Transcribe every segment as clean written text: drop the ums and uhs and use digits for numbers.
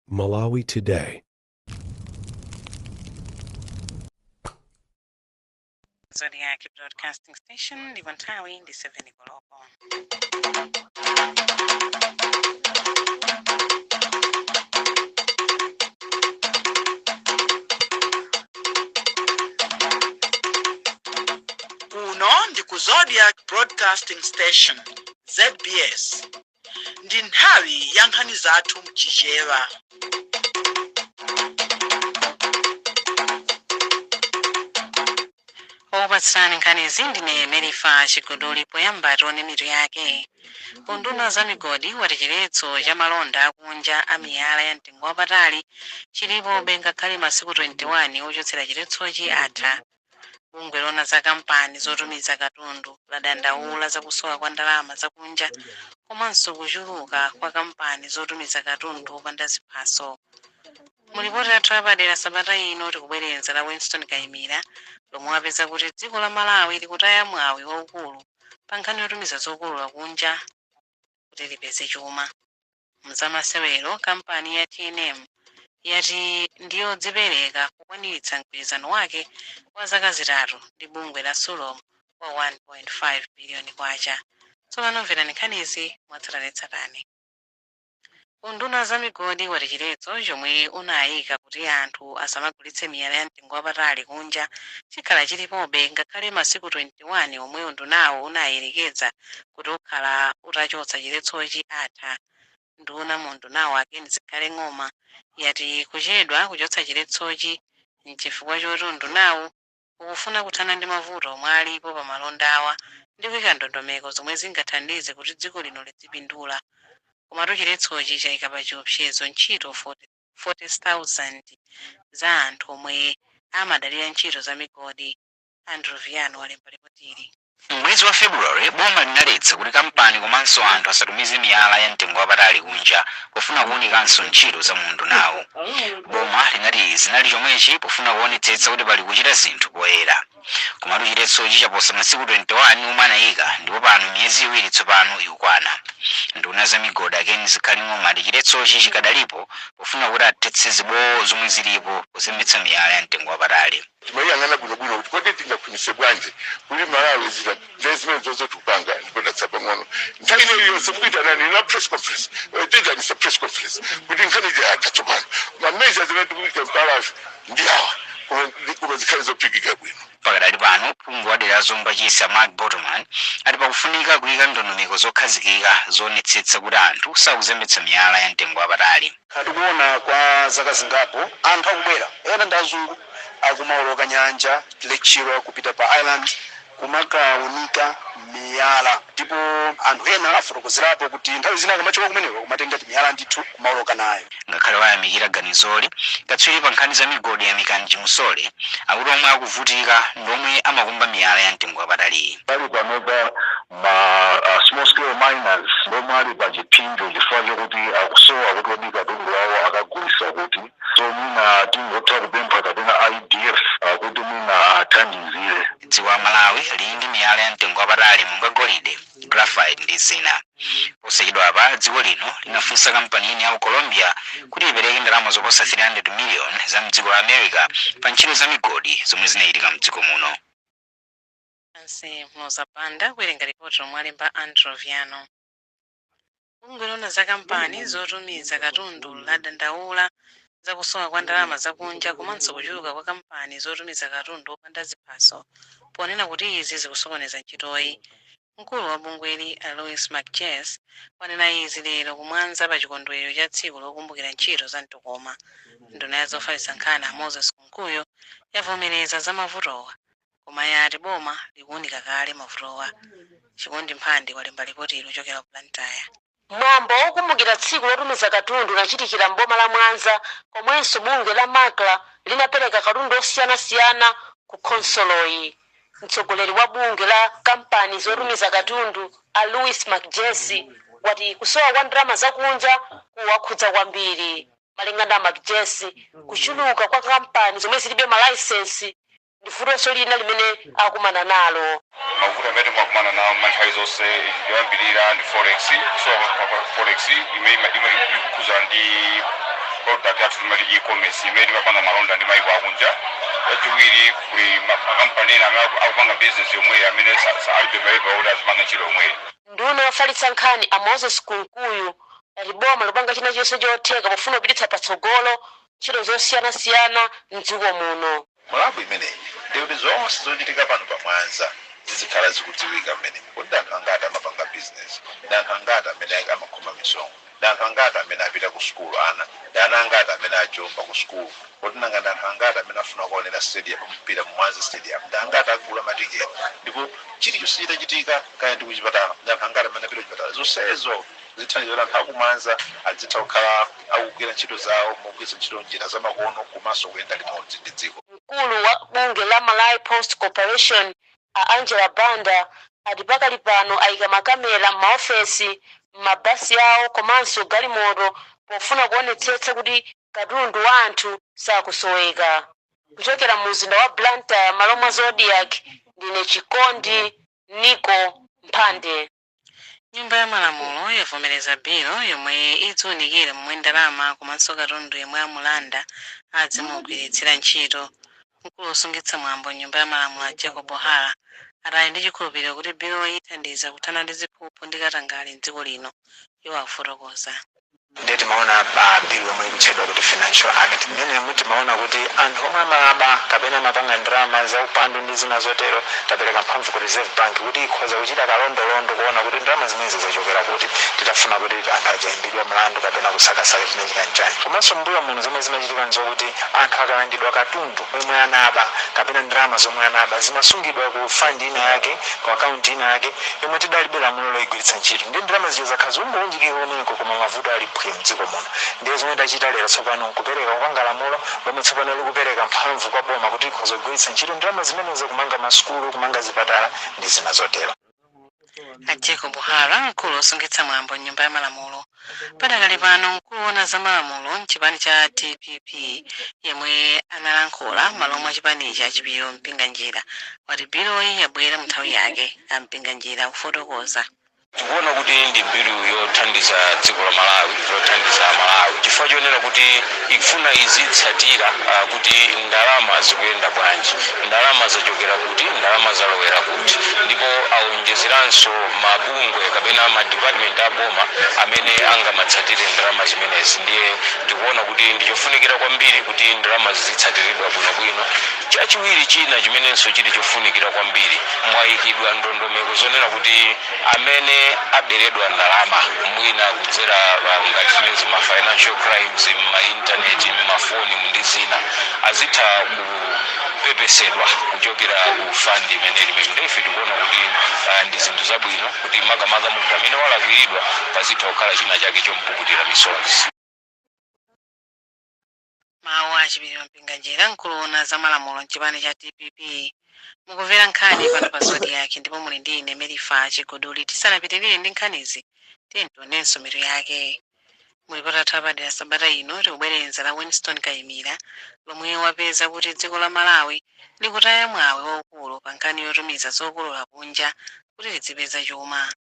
Malawi Today. Zodiak Broadcasting Station, ndipo nthawi ndi 7 koloko. Kuno ndi ku Zodiak Broadcasting Station, ZBS. Ndi nthawi ya nkhani zathu mChichewa. Okupatsirani nkhanizi ndine Merifa Chigodoli. Poyamba tione mitu yake. Unduna za migodi wati chiletso cha malonda akunja a miyala ya mtengo wapatali chilipobe ngakhale masiku 21 ochotsera chiletsochi atha. Bungwe lona za kampani zotumiza katundu ladandaula zakusowa kwa ndalama zakunja komanso kuchuluka kwa kampani zotumiza katundu opanda ziphaso. Mulipoti athu apadera sabata ino, tikubwereza la Winston Kaimira lomwe wapeza kuti dziko la Malawi likutaya mwawi waukulu pa nkhani yotumiza zokolola kunja kuti lipeze chuma. Mzamasewero, kampani ya TNM yati ndiyodzipereka kukwaniritsa mgwirizano wake wa zaka 3 ndi bungwe la SULOM wa 1.5 biliyoni kwacha. Tsopano mverani nkhanizi mwatsatanetsatane. Unduna za migodi wati chiletso chomwe unayika kuti anthu asamagulitse miyala ya mtengo wapatali kunja chikhala chilipobe ngakhale masiku 21 omwe undunawo unayerekeza kuti ukhala utachotsa chiletsochi atha. Nduna mu undunawo, a Ken Zikhale Ng'oma, yati kuchedwa kuchotsa chiletsochi nchifukwa choti undunawo ukufuna kuthana ndi mavuto omwe alipo pa malondawa ndi kuyika ndondomeko zomwe zingathandize kuti dziko lino lizipindula. Komatu chiletsochi chayika pa chiopsezo ntchito 40,000 za anthu omwe amadalira ntchito za migodi. Andrew Viano walemba ripotili. Mwezi wa February, boma linaletsa kuti kampani komanso anthu asatumize miyala ya mtengo wapatali kunja pofuna kuwunikanso ntchito za mu undunawo. Boma linati zinali chomwechi pofuna kuonetsetsa kuti pali kuchita zinthu poyera. Komatu chiletsochi chaposa masiku 21 omwe anayika, ndipo pano miyezi 2 tsopano ikukwana. Nduna za migodi, a Ken Zikhale Ng'oma, ati chiletsochi chikadalipo pofuna kuti athetse zibowo zomwe zilipo pozembetsa miyala ya mtengo wapatali. Timayang'ana bwinobwino kuti kodi tingakhwimitse bwanji kuti Malawi zita ndi zimene zonse tikupanga, ndipo tatsa pang'ono. Nthawi ino iliyonse mukuitanani na press conference, tiyitanisa press conference kuti nkhani ija yatha. Tsopano ma measures zimene tikuyika mpalafi ndi awa, koma zikhale zophikika bwino. Pakadali pano, phungu wa dera la Zomba Chisa, Mark Botoman, ati pakufunika kuyika ndondomeko zokhazikika zoonetsetsa kuti anthu sakuzembetsa miyala ya mtengo wapatali. Tikuona kwa zaka zingapo anthu akubwera, ena ndi azungu, akumawoloka nyanja Lake Chilwa kupita pa island kumakaunika miyala, ndipo anthu ena afotokozerapo kuti nthawi zina akamachoka kumeneko kumatenga timiyala ndithu kumawoloka nayo. Ngakhale wayamikira ganizoli, katswiri pa nkhani za migodi, Yamikani Chimusole, akuti omwe akuvutika ndi omwe amakumba miyala ya mtengo wapataliyi. Pali panopa ma small scale miners ndomwe ali pa chipsinjo chifukwa chokuti akusowa kuti kodi katundu wawo akagulisa kuti. So mwina tingotha kupempha kapena IDF kuti mwina athandizire. Dziko la Malawi lili ndi miyala ya mtengo wapatali monga golide, graphite ndi zina. Posachedwapa, dziko lino linafunsa kampani ina ya ku Colombia kuti ipereke ndalama zoposa 300 million za mdziko la America pa ntchito za migodi zomwe zinachitika mdziko muno. Anse Mlozapanda kuwerenga ripoti lomwe alemba Andrew Viano. Bungwe lona za kampani zotumiza katundu ladandaula zakusowa kwa ndalama zakunja komanso kuchuluka kwa kampani zotumiza katundu opanda ziphaso, ponena kuti izi zikusokoneza ntchitoyi. Mkulu wa bungweli, Alois Mcjes, wanena izi lero kumwanza pa chikondwerero cha tsiku lokumbukira ntchito za mtukoma. Nduna ya zofalitsa nkhani, Moses Kunkuyu, yavomereza za mavutowa, koma yati boma likuwunika kale mavutowa. Chikondi Mphandi walemba ripoti lochokera ku Blantyre. Mwambo wokumbukira tsiku lotumiza katundu unachitikira mboma la Mwanza, komwenso bungwe la MACRA linapereka katundu osiyanasiyana ku khonsoloyi. Mtsogoleri wa bungwe la kampani zotumiza katundu, a Louis Mcjesi, wati kusowa kwa ndalama zakunja kuwakhudza kwambiri. Malinga ndi a Mcjesi, kuchuluka kwa kampani zomwe zilibe malaisensi ndi vutonso lina limene akumana nalo. Mavuto amene timakumana nawo nthawi zonse, yoyambirira ndi forex. Kusowa kwa forex imene ikukhuza ndi Product yathu timati e-commerce imene timapanga malonda ndi maiko akunja. Chachiwiri, kuli makampani ena amene akupanga business yomweyi amene alibe mapepala kuti azipanga ntchito yomweyi. Nduna yofalitsa nkhani a Moses Kunkuyu ati boma likupanga china chonse chotheka pofuna kupititsa patsogolo ntchito zosiyanasiyana mdziko muno. Mu lab imeneyi ndikuti zonse zochitika pano pa Mwanza zizikhala zikudziwika mmenemo, kuti ndi anthu angati amapanga business, ndi anthu angati amene amakhoma misonkho, ndi anthu angati amene apita ku sukulu ana, ndi ana angati amene ajomba ku sukulu, kuti nanga ndi anthu angati amene afuna kuonera stadium mpira mu Mwanza Stadium, ndi angati agula matiketi, ndipo chilichonse chitachitika, kaya ndi kuchipatala, ndi anthu angati amene apita kuchipatala. Zonsezo zithandiza kuti anthu akuMwanza adzitha kukhala akugwira ntchito zawo mogwiritsa ntchito njira zamakono komanso kuyenda limodzi ndi dziko. Mkulu wa bungwe la Malawi Post Corporation a Angela Banda ati pakali pano ayika makamera m'maofesi, m'mabasi awo komanso galimoto pofuna kuonetsetsa kuti katundu wa anthu sakusoweka. Kuchokera mu mzinda wa Blantyre, malo mwa Zodiak, ndine Chikondi Niko Mphande. Nyumba ya Malamulo yavomereza bilo yomwe idziwunikira momwe ndalama komanso katundu yemwe amulanda adzimugwiritsira ntchito. Mkulu wosungitsa mwambo nyumba ya Malamulo a Jacob Hara atali ndi chikhulupiriro kuti biloyi ithandiza kuthana ndi ziphuphu ndi katangale mdziko lino. Iwo akufotokoza. Ndiye timaona pa bill yomwe ikutchedwa kuti Financial Act, mmene timaona kuti anthu omwe amaba kapena amapanga ndalama za upandu ndi zina zotero, tapereka mphamvu ku Reserve Bank kuti ikhoza kuchita kalondolondo kuona kuti ndalama zimenezi zachokera kuti, titafuna kuti anthu ajayimbidwa mlandu kapena kusakasaka chine chikanchani. Komanso mbuyo muno zomwe zimachitika nzokuti anthu akalandidwa katundu omwe anaba kapena ndalama zomwe anaba, zimasungidwa ku fund ina yake, ku akaunti ina yake yomwe tidalibe lamulo loyigwiritsa ntchito, ndi ndalama zija zakhala zikungowunjikika kumeneko, koma mavuto ali phwi mdziko muno. Ndiye zomwe tachita lero tsopano nkupereka kupanga lamulo lomwe tsopano likupereka mphamvu kwa boma kuti ikhoza kugwiritsa ntchito ndalama zimenezo kumanga masukulu, kumanga zipatala ndi zina zotero. A Jacob Hara, mkulu wosungitsa mwambo mnyumba ya Malamulo. Padakali pano, mkulu woona za malamulo mchipani cha DPP yemwe analankhula malo mwa chipanichi, Achipiro Mpinganjira, wati biloyi yabwera mu nthawi yake. A Mpinganjira akufotokoza. Tikuona kuti ndi bilu yothandiza dziko la Malawi, yothandiza Malawi, chifukwa chonena kuti ikufuna izitsatira kuti ndalama zikuyenda bwanji, ndalama zachokera kuti, ndalama zalowera kuti. Ndipo awonjezeranso mabungwe kapena ma department a boma amene angamatsatire ndalama zimenezi. Ndiye tikuona kuti ndichofunikira kwambiri kuti ndalama zizitsatiridwa bwinobwino. Chachiwiri china chimenenso chili chofunikira kwambiri, mwayikidwa ndondomeko zonena kuti amene aberedwa ndalama, mwina kudzera ngati zimenezi ma financial crimes, ma internet, mafoni ndi zina, azitha kupepesedwa kuchokera ku fund imene limene. Ndiye ife tikuona kuti ndi zinthu zabwino kuti makamaka munthu amene walakwiridwa pazitha kukhala china chake chompukutira misozi. Mawu a Chipiriro Mpinganjira, mkulu woona za malamulo mchipani cha DPP. Mukumvera nkhani pano pa Zodiak ndipo muli ndi ine Merifa Chigodoli. Tisanapitirire ndi nkhanizi, tiye tionenso mitu yake. Mulipoti athu apadera sabata ino tikubwerenza la Winston Kayimira lomwe wapeza kuti dziko la Malawi likutaya mwawi waukulu pa nkhani yotumiza zokolola kunja kuti lidzipeza chuma.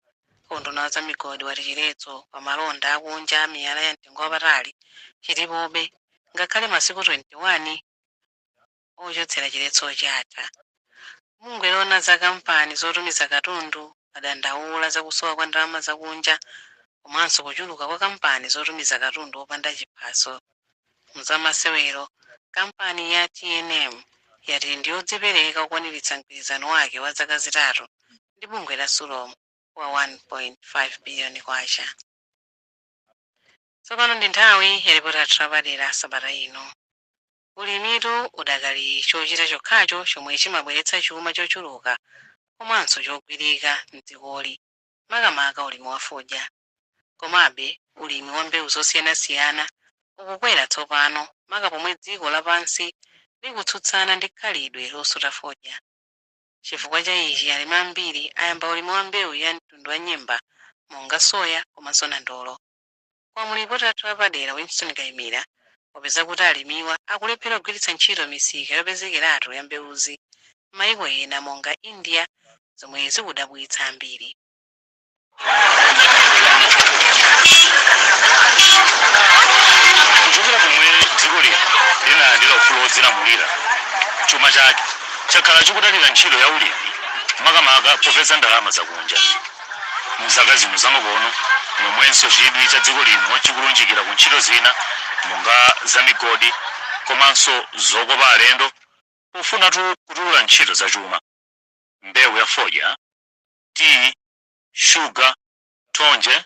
Unduna za migodi wati chiletso pa malonda akunja a miyala ya mtengo wapatali chilipobe ngakhale masiku 21 ochotsera chiletsochi atha. Bungwe loona za kampani zotumiza katundu adandaula zakusowa kwa ndalama zakunja komanso kuchuluka kwa kampani zotumiza katundu wopanda chiphaso. Mzamasewero, kampani ya TNM yati ndiyodzipereka kukwaniritsa mgwirizano wake wa zaka 3 ndi bungwe la SULOM wa 1.5 biliyoni kwacha. Tsopano ndi nthawi ya ripoti athu lapadera sabata ino. Ulimitu udakali chochita chokhacho chomwe chimabweretsa chuma chochuluka komanso chogwirika mdzikoli, makamaka ulimi wa fodya. Komabe ulimi wa mbewu zosiyanasiyana ukukwera tsopano, maka pomwe dziko lapansi likutsutsana ndi khalidwe losuta fodya. Chifukwa cha ichi, alimi ambiri ayamba ulimi wa mbewu ya mtundu wa nyemba monga soya komanso nandolo. Kwa mulipoti athu lapadera Winston Kayimira wapeza kuti alimiwa akulephera kugwiritsa ntchito misika yopezekeratu ya mbewuzi m'mayiko ena monga India, zomwe zikudabwitsa ambiri. Kuchokera ku wodzilamulira, chuma chake chakhala chikudalira ntchito ya ulimi, makamaka popeza ndalama zakunja. Mzaka zino zamakono, momwenso chidwi cha dziko lino chikulunjikira ku ntchito zina monga za migodi komanso zokopa alendo pofunatu kutulula ntchito zachuma, mbewu ya fodya, tiyi, shuga, thonje,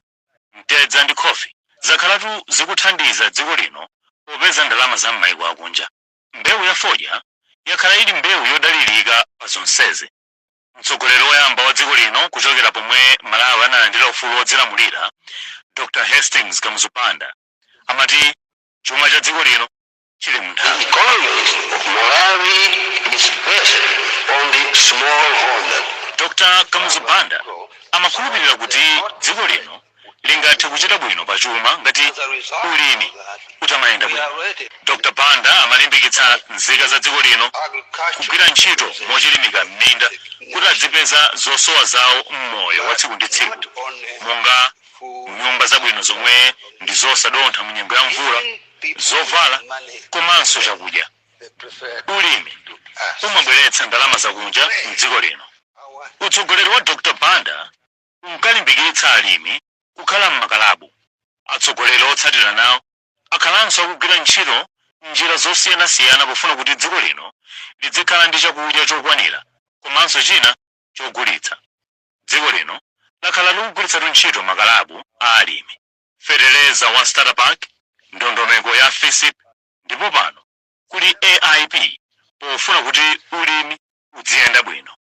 mtedza ndi khofi zakhalatu zikuthandiza dziko lino popeza ndalama za m'mayiko akunja. Mbewu ya fodya yakhala ili mbewu yodalirika pa zonsezi. Mtsogoleri woyamba wa dziko lino kuchokera pomwe Malawi analandira ufulu wodzilamulira, Dr Hastings Kamuzu Banda, amati chuma cha dziko lino chili mnthaka. Economy of Malawi is based on the smallholder. Dr Kamuzu Banda amakhulupirira kuti dziko lino lingathe kuchita bwino pachuma ngati ulimi utamayenda bwino. Dr Banda amalimbikitsa nzika za dziko lino kugwira ntchito mochilimika m'minda kuti adzipeza zosowa zawo m'moyo wa tsiku ndi tsiku, monga nyumba zabwino zomwe ndi zosadontha mu nyengo ya mvula, zovala komanso chakudya. Ulimi umabweretsa ndalama zakunja mdziko lino. Utsogoleri wa Dr Banda unkalimbikitsa alimi kukhala m'makalabu. Atsogoleri otsatira nawo akhalanso akugwira ntchito njira zosiyanasiyana pofuna kuti dziko lino lizikhala ndi chakudya chokwanira komanso china chogulitsa. Dziko lino lakhala likugwiritsatu ntchito makalabu a alimi, feteleza wa starter pack, ndondomeko ya FISP, ndipo pano kuli AIP pofuna kuti ulimi uziyenda bwino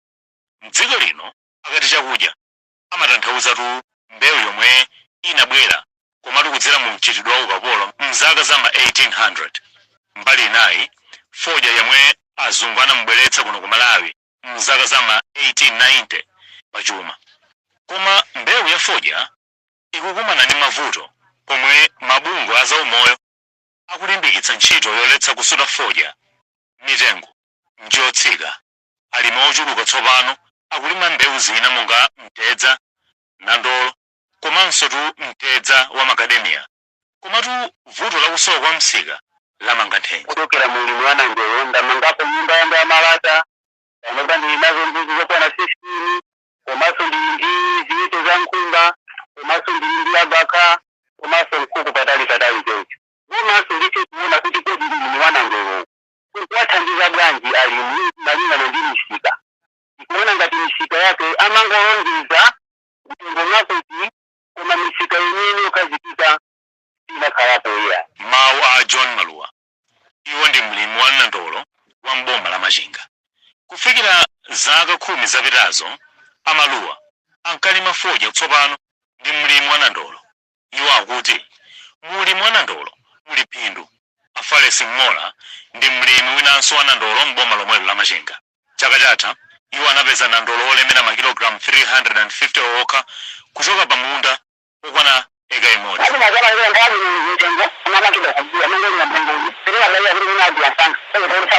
mdziko lino. Akati chakudya amatanthauzatu mbewu yomwe inabwera komatu kudzera mu mchitidwe wa ukapolo mzaka za ma 1800. Mbali inayi, fodya yemwe azungu anamubweretsa kuno ku Malawi mzaka za ma 1890 pachuma. Koma mbewu ya fodya ikukumana ndi mavuto pomwe mabungwe a zaumoyo akulimbikitsa ntchito yoletsa kusuta fodya. Mitengo njotsika. Alimi ochuluka tsopano akulima mbewu zina monga mtedza, nandolo komanso tu mtedza wa macadamia, komatu vuto lakusowa kwa msika lamanga nthenje. Kuchokera mu ulimi wa nandolo ndamangapo nyumba yanga ya malata. Panopa ndili nazo mbuzi zokwana 15, komanso ndili ndi ziweto za nkhumba, komanso ndili ndi abaka komanso nkhuku patali patali choncho. Komanso ndicho kuona kuti kodi ulimi wa nandolo kuwathandiza bwanji alimi malingana ndi misika. Ikuona ngati misika yake amangolonjeza mtengo mwakuti, koma misika yenyewe yokhazikika inakhalapo iya. Mawu a John Maluwa. Iwo ndi mlimi wa nandolo wa mboma la Machinga. Kufikira zaka 10 zapitazo, amaluwa ankalima fodya. Tsopano ndi mlimi wa nandolo. Iwo akuti mulimi wa nandolo muli phindu. Afalesi Mmola ndi mlimi winanso wa nandolo mboma lomwelo la Machinga. Chaka chatha iwo anapeza nandolo olemera makilogalamu 350 okha kuchoka pa munda okwana eka imodzi. Ati mazala ile nthawi mitengo amamachida kugula mangoni ya mtengo pereka dai kuti munagula nsanga sekuti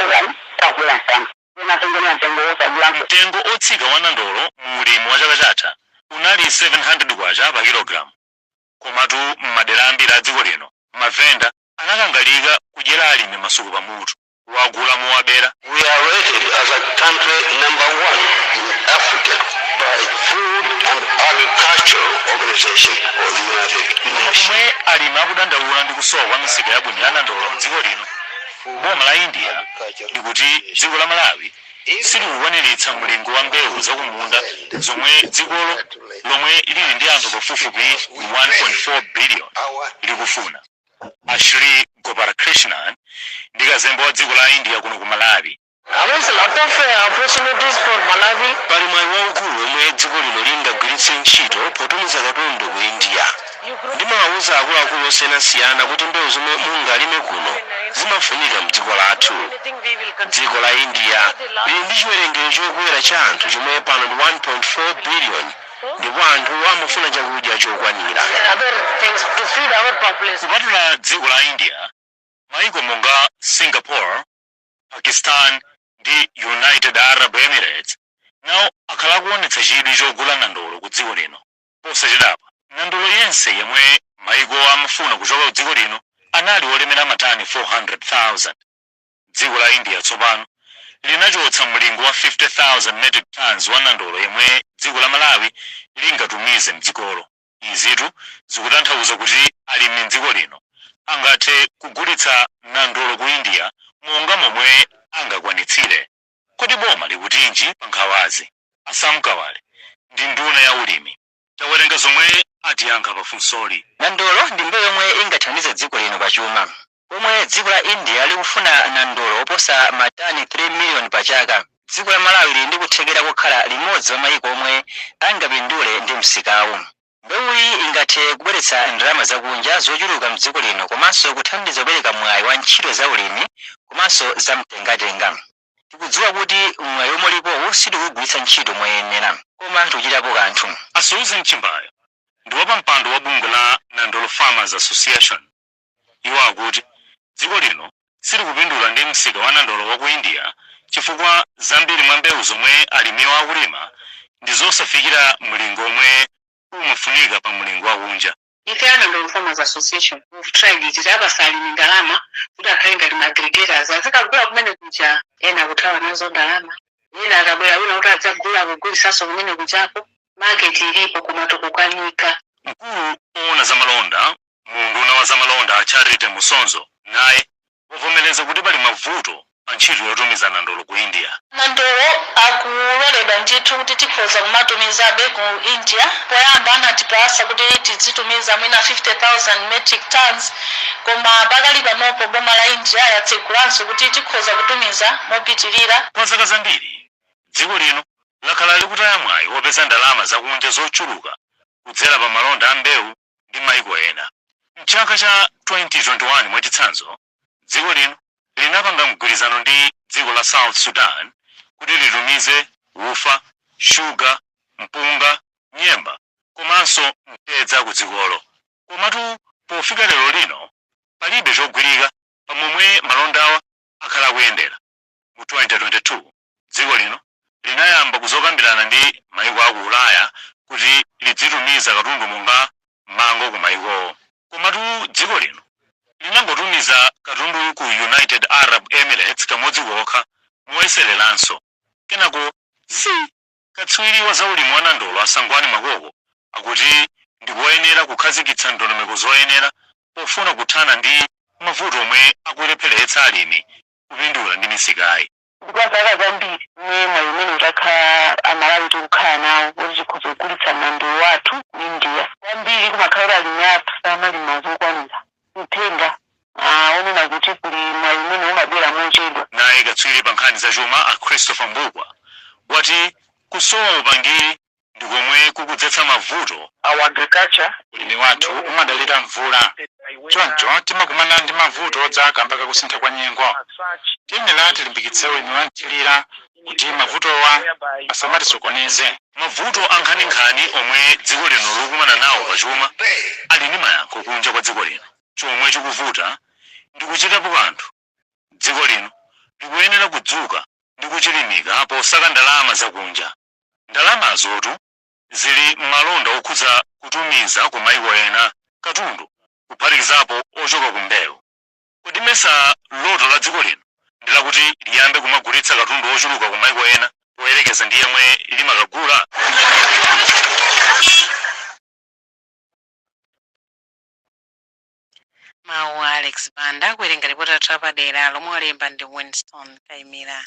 sakugula nsanga ena mtengo osagula. Mtengo otsika wa nandolo mu ulimi wa chaka chatha unali 700 kwacha pa kilogramu, komatu m'madera ambiri a dziko lino mavenda anakangalika kudyera alimi masuku pamutu, wagula mowabera. We are rated as a country number one in Africa by Food and Agriculture Organization of the United Nations. Pomwe alimi akudandaula ndi kusowa kwa misika yabwino ya nandolo mdziko lino, boma la India likuti dziko la Malawi silikukwaniritsa mlingo wa mbewu zakumunda zomwe dzikolo, lomwe lili ndi anthu pafupifupi 1.4 billion, likufuna. Ashri Gopalakrishnan ndi kazembe wa dziko la India kuno ku Malawi. There is a lot of opportunities for Malawi. Pali mwayi waukulu omwe dziko lino lingagwiritse ntchito potumiza katundu ku India. Ndimawawuza akuluakulu osiyanasiyana kuti mbewu zomwe mungalime kuno zimafunika mdziko lathu. Dziko la India lili ndi chiwerengero chokwera cha anthu chomwe pano ndi 1.4 billion, ndipo anthu amafuna chakudya chokwanira. Other things to feed our population. Kupatula dziko la India, maiko monga Singapore, Pakistan ndi United Arab Emirates nawo akhala akuonetsa chidwi chogula nandolo ku dziko lino. Posachedwapa nandolo yense yemwe maiko amafuna kuchoka ku dziko lino anali olemera matani 400,000. Dziko la India tsopano linachotsa mlingo wa 50,000 metric tons wa nandolo yemwe dziko la Malawi lingatumize mdzikolo. Izitu zikutanthauza kuti alimi mdziko lino angathe kugulitsa nandolo ku India monga momwe angakwanitsire. Kodi boma likutinji pa nkhawazi? A Sam Kawale ndi nduna ya ulimi. Tawerenga zomwe atiyankha pa funsoli. Nandolo ndi mbewu yomwe ingathandize dziko lino pachuma. Pomwe dziko la India likufuna nandolo oposa matani 3 miliyoni pa chaka, dziko la Malawi lili ndi kuthekera kokhala limodzi mwa mayiko omwe angapindule ndi msikawu. Mbewuyi ingathe kubweretsa ndalama zakunja zochuluka mdziko lino komanso kuthandiza kupereka mwayi wa ntchito za ulimi komanso za mtengatenga. Tikudziwa kuti mwayi omwe ulipowu sitikuwugwiritsa ntchito moyenera, koma tikuchitapo kanthu. A Susan Chimbayo ndi wapampando wa bungwe la Nandolo Farmers Association. Iwo akuti dziko lino silikupindula ndi msika wa nandolo wa ku India chifukwa zambiri mwa mbewu zomwe alimiwo akulima ndi zosafikira mlingo omwe umafunika pa mlingo wakunja. Ife a Nandolo Farmers Association, we've tried it. Tapasa alimi ndalama kuti akhale ngati ma aggregators, azikagula kumene kuja. Ena akuthawa nazo ndalama, ena akabwera wina kuti adzagula akugulisanso kumene kujako. Market ilipo koma tikukanika. Mkulu owona zamalonda mu unduna wa zamalonda a Charity Musonzo naye wavomereza kuti pali mavuto pa ntchito yotumiza nandolo ku India. Nandolo akuloledwa ndithu kuti tikhoza kumatumizabe ku India. Poyamba anatipasa kuti tidzitumiza mwina 50,000 metric tons, koma pakali panopo boma la India yatsegulanso kuti tikhoza kutumiza mopitirira. Kwa zaka zambiri dziko lino lakhala likutaya mwayi wopeza ndalama zakunja zochuluka kudzera pa malonda a mbewu ndi maiko ena. Mchaka cha 2021 mwachitsanzo, dziko lino linapanga mgwirizano ndi dziko la South Sudan kuti litumize ufa, shuga, mpunga, nyemba komanso mtedza ku dzikolo. Komatu pofika lero lino palibe chogwirika pamomwe malondawa akhala akuyendera. Mu 2022 dziko lino linayamba kuzokambirana ndi maiko aku Ulaya kuti lidzitumiza katundu monga mango ku maikowo. Komatu dziko lino linangotumiza katunduyu ku United Arab Emirates kamodzi kokha moyesereranso. Kenako zii! Katswiri wa zaulimi wa nandolo a Sangwani Makoko akuti ndikoyenera kukhazikitsa ndondomeko zoyenera pofuna kuthana ndi mavuto omwe akulepheretsa alimi kupindula ndi misikayi. Kwa zaka zambiri mmene mwayi umene utakhala Amalawi tikukhala nawo kuti tikhoza kugulitsa nandolo wathu ku India, kwambiri kumakhala kuti alimi athu samalima zokwanira. Uthenga onena kuti kuli mwayi umene umabwera mochedwa. Naye katswiri pa nkhani zachuma a Christopher Mbukwa wati kusowa upangiri ndi komwe kukudzetsa mavuto. Our agriculture, ulimi wathu umadalira mvula, choncho timakumana ndi mavuto odza kamba kakusintha kwa nyengo. Tiyenera tilimbikitse ulimi wa mthirira kuti mavutowa asamatisokoneze. Mavuto a nkhaninkhani omwe dziko lino likukumana nawo pachuma ali ndi mayankho kunja kwa dziko lino. Chomwe chikuvuta ndi kuchitapo kanthu. Dziko lino likuyenera kudzuka ndi kuchilimika posaka ndalama zakunja. Ndalamazotu zili m'malonda okhudza kutumiza ku maiko ena katundu kuphatikizapo ochoka ku mbewu. Kodi mesa loto la dziko lino ndi lakuti liyambe kumagulitsa katundu ochuluka ku maiko ena poyerekeza ndi yemwe limakagula? Mawu a Alex Banda, kuwerenga ripoti lathu lapadera lomwe walemba ndi Winston Kaimira.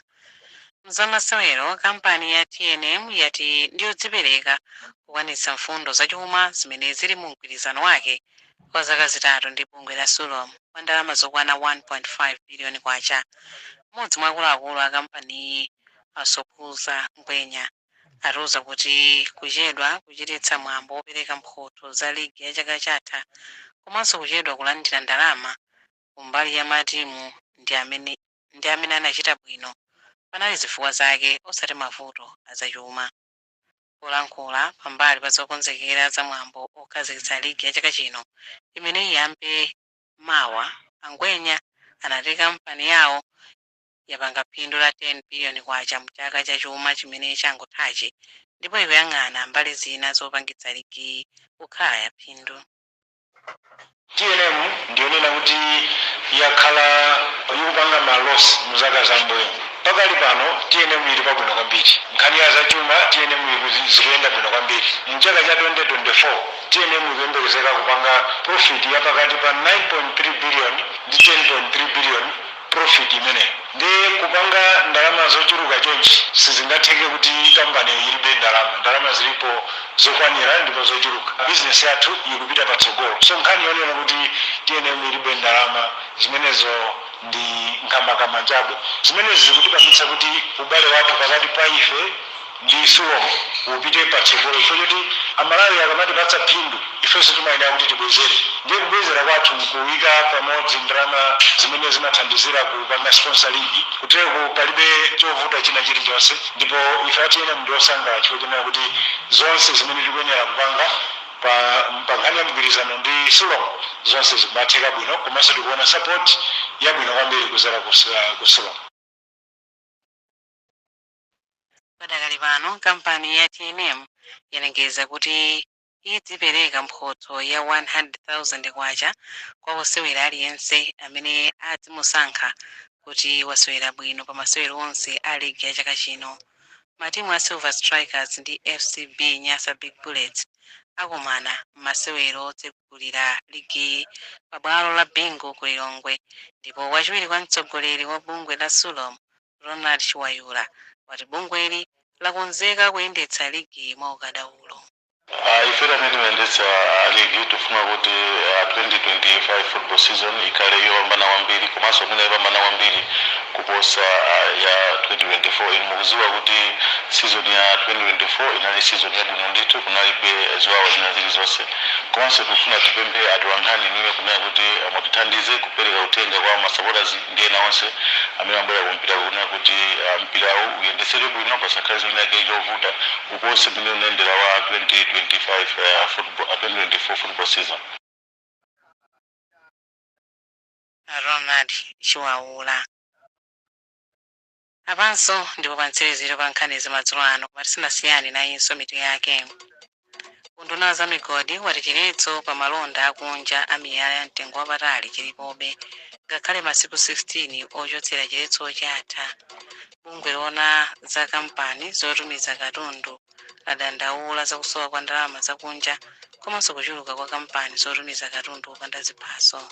Mzamasewero, kampani ya TNM yati ndiyodzipereka kukwanitsa mfundo zachuma zimene zili mu mgwirizano wake kwa zaka 3 ndi bungwe la Sulom wa ndalama zokwana 1.5 biliyoni kwacha. Mmodzi mwa akuluakulu a kampaniyi, Asokuza Ngwenya, atiuza kuti kuchedwa kuchititsa mwambo wopereka mphotho za ligi ya chaka chatha komanso kuchedwa kulandira ndalama kumbali ya matimu ndi amene anachita bwino panali zifukwa zake osati mavuto azachuma. Polankhula pambali pa zokonzekera za mwambo okhazikitsa ligi ya chaka chino imene iyambe mawa, Angwenya anati kampani yawo yapanga phindu la 10 biliyoni kwacha mchaka cha chuma chimene changothachi ndipo ikuyang'ana mbali zina zopangitsa ligi kukhala ya phindu. TNM ndiyonena kuti yakhala Ikupanga ma loss muzaka zambuyo. Pakali pano TNM ili pabwino kwambiri. Nkhani ya zachuma, TNM zikuyenda bwino kwambiri. Mchaka cha 2024 TNM ikuyembekezeka kupanga profit ya pakati pa 9.3 billion ndi 10.3 billion profit imeneyo. Ndi kupanga ndalama zochuluka chonchi, sizingatheke kuti kampani ilibe ndalama. Ndalama zilipo zokwanira ndipo zochuluka. Bizinesi yathu ikupita patsogolo, so nkhani yonena kuti TNM ilibe ndalama, zimenezo ndi nkhambakamwa chabe. Zimenezi zikutipangitsa kuti ubale wathu pakati pa ife ndi SULOM upite patsogolo, chifukwa choti Amalawi akamatipatsa phindu, ifenso timayenera kuti tibwezere. Ndiye kubwezera kwathu nkuwika pamodzi ndalama zimene zimathandizira kupanga sponsor league. Kutereko palibe chovuta china chilichonse, ndipo ife a TNM ndi osangalala chifukwa chonena kuti zonse zimene tikuyenera kupanga pa nkhani ya mgwirizano ndi SULOM, zonse zikumatheka bwino, komanso tikuona support yabwino kwambiri kuzera ku SULOM. Padakali pano kampani ya TNM yalengeza kuti idzipereka mphotho ya 100,000 kwacha kwa osewera aliyense amene adzimusankha kuti wasewera bwino pa masewero onse a ligi ya chaka chino. Matimu a Silver Strikers ndi FCB Nyasa Big Bullets akumana m'masewero otsegulira ligiyi pa bwalo la Bingu ku Lilongwe, ndipo wachiwiri kwa mtsogoleri wa bungwe la SULOM, Ronald Chiwayula, wati bungweli lakonzeka kuyendetsa ligi mwa ukadaulo. Ife tamene timayendetsa ligi tifuna kuti 2025 football season ikhale yopambana kwambiri, komanso imene yopambana kwambiri kuposa ya 2024. Inu mukudziwa kuti season ya 2024 inali season yabwino ndithu, kunalibe ziwawa zina zilizonse. Komanso tifuna tipemphe atolankhani inuyo kunena kuti mutithandize kupereka uthenga kwa masupporters ndi ena onse amene amabwera kumpira, kunena kuti mpirawu uyendetsedwe bwino, pasakhale zina chovuta, upose mmene unayendera wa 2025 football, 2024 football season. Ronald Chiwaula. Apanso ndipo pa mtsiriziro pa nkhani zamadzulo ano, koma tisanasiyane nayinso mitu yake. Unduna za migodi wati chiletso pa malonda akunja a miyala ya mtengo wapatali chilipobe ngakhale masiku 16 ochotsera chiletso chatha. Bungwe loona za kampani zotumiza katundu ladandaula zakusowa kwa ndalama zakunja komanso kuchuluka kwa kampani zotumiza katundu opanda ziphaso.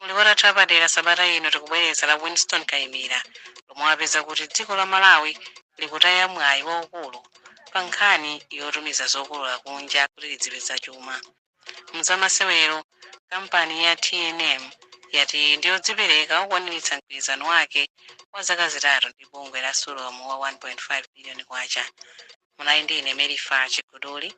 Mulipoti athu apadera sabata ino tikubwereza la Winston Kaimira, lomwe wapeza kuti dziko la Malawi likutaya mwayi waukulu pa nkhani yotumiza zokolola kunja kuti lidzipeza chuma. Mzamasewero, kampani ya TNM yati ndiyodzipereka kukwaniritsa mgwirizano wake wa zaka 3 ndi bungwe la SULOM wa 1.5 biliyoni kwacha. Munali ndi ine Merifa Chiguduli.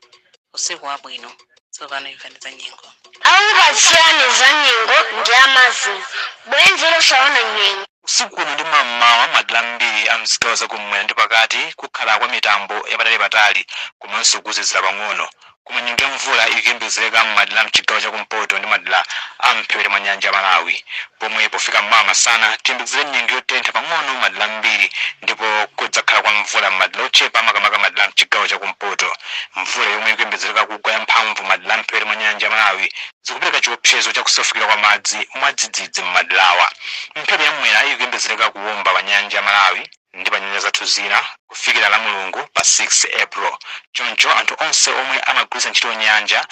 Usiku wabwino. Tsopano imvani za nyengo. Akupatsirani za nyengo ndi Amazon, bwenzi losaona nyengo. Usiku uno ndi mammawa, madera ambiri a mzigawo zakumwera ndi pakati kukhala kwa mitambo yapatali-patali komanso kuzizira pang'ono, koma nyengo ya mvula ikuyembekezereka m'madera mchigawo chakumpoto ndi madera a mphepete mwa nyanja ya Malawi, pomwe pofika mmawa masana tiyembekezere nyengo yotentha pang'ono madera ambiri ndipo kudzakhala kwa mvula m'madera ochepa, makamaka madera mchigawo chakumpoto. Mvula yomwe ikuyembekezereka kugwa yamphamvu madera mphepete mwa nyanja ya Malawi zikupereka chiopsezo chakusefukira kwa madzi mwadzidzidzi m'maderawa. Mphepo yamwera ikuyembekezereka kuwomba pa nyanja ya Malawi ndi pa nyanja zathu zina kufikira la Mulungu pa 6 April. Choncho anthu onse omwe amagwiritsa ntchito nyanja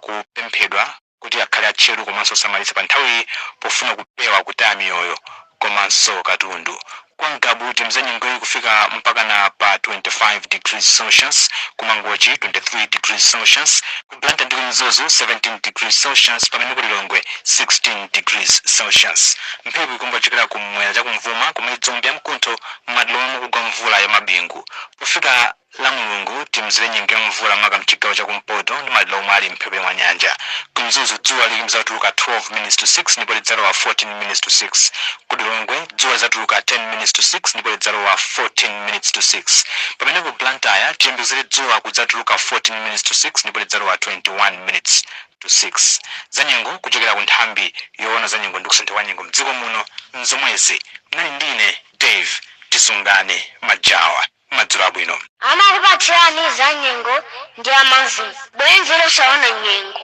akupemphedwa kuti akhale atcheru komanso osamalitsa pa nthawiyi pofuna kupewa kutaya miyoyo komanso katundu. Kwa Ngabu timzenyengoyi kufika mpaka na pa 25 degrees Celsius, ku Mangochi 23 degrees Celsius, ku Blantyre ndi ku Mzuzu 17 degrees Celsius, pamene ku Lilongwe 16 degrees Celsius. Mphepo ikuomba kuchokera kumwera chakumvuma, koma idzombe yamkuntho m'madera omwe mukugwa mvula ya mabingu. Pofika la Mulungu timzere nyengo ya mvula maka mchigawo chakumpoto ndi madera omwe ali mphepete mwa nyanja. Ku Mzuzu dzuwa lidzatuluka 12 minutes to 6 ndipo lidzalowa 14 minutes to 6. Ku Lilongwe dzuwa lidzatuluka 10 minutes to 6 ndipo lidzalowa 14 minutes to 6, pamene ku Blantyre tiyembekezere dzuwa kudzatuluka 14 minutes to 6 ndipo lidzalowa 21 minutes to 6. Zanyengo kuchokera ku nthambi yoona za nyengo ndi kusintha kwa nyengo mdziko muno nzomwezi. Mnali ndine Dave Tisungane Majawa. Madzulo abwino. Amakupatsirani za nyengo ndi Amazon, bwenzi losaona nyengo.